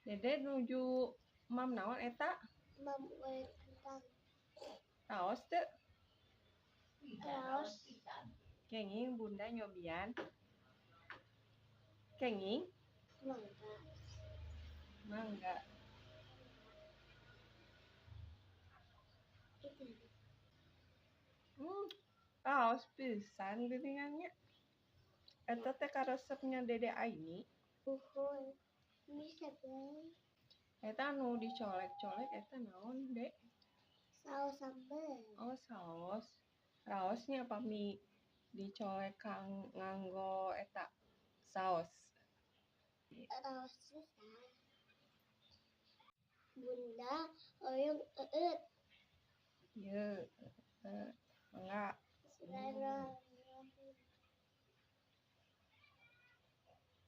Dede nuju mam naon eta? Mam goreng kentang. Raos teu? Raos. Kenging Bunda nyobian? Kenging? Mangga. Mangga. Itu. Raos pisan geuningan nya. Eta teh karesepnya Dede Aini. Uhun. Bisa deh. Eta nu dicolek-colek eta naon, Dek? Saus sambal. Oh, saos. Raosnya pami dicolek kang nganggo eta saos. Raos pisan. Bunda hoyong eueut. Ieu, mangga. Bismillahirrahmanirrahim.